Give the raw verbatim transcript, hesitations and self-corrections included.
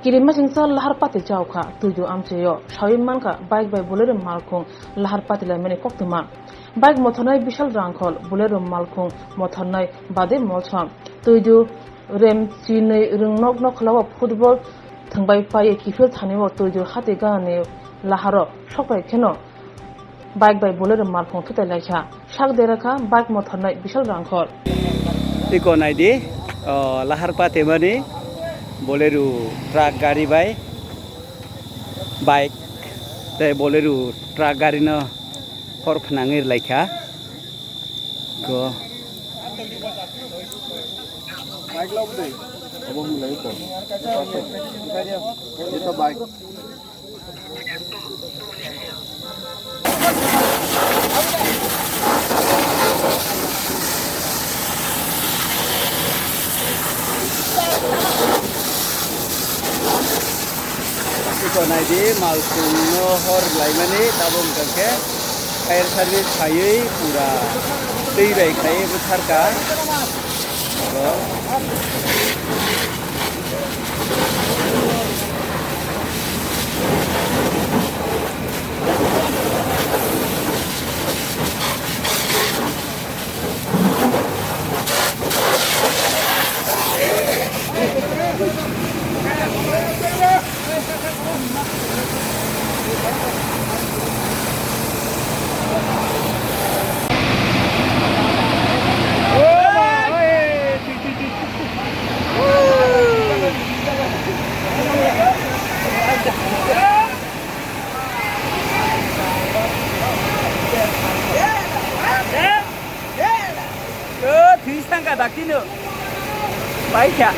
Kirimasingcha lahar pati chaukha, twidu amchaio sawi mankha bike bai Bolero malkhung lahar patilaimani koktwma. Bike mothornai Bishal Rangkhol, Bolero malkhung mothornai Bade Molsom. Twidu rem chinwi rwngnok nokhlao football thwngbai paiwi kiphil thanio twidu hati ganani laharo sokphai kheno bike bai Bolero malkhung thutai laikha. Sak dera kha bike mothornai Bishal Rangkhol. Iko naidi, o, lahar patemani Bolero truck gari bai bike tei Bolero truck gari no hor phnangwi rwlaikha. Go. Bike lobo de. Obo mulai ko. Ito bike. Iko naidi, malkhungno hor laimani, tabuk hwnkhe fire service phaiwi pura twi bai khai bwtharka. O, thwi sangka daktino. Paikha.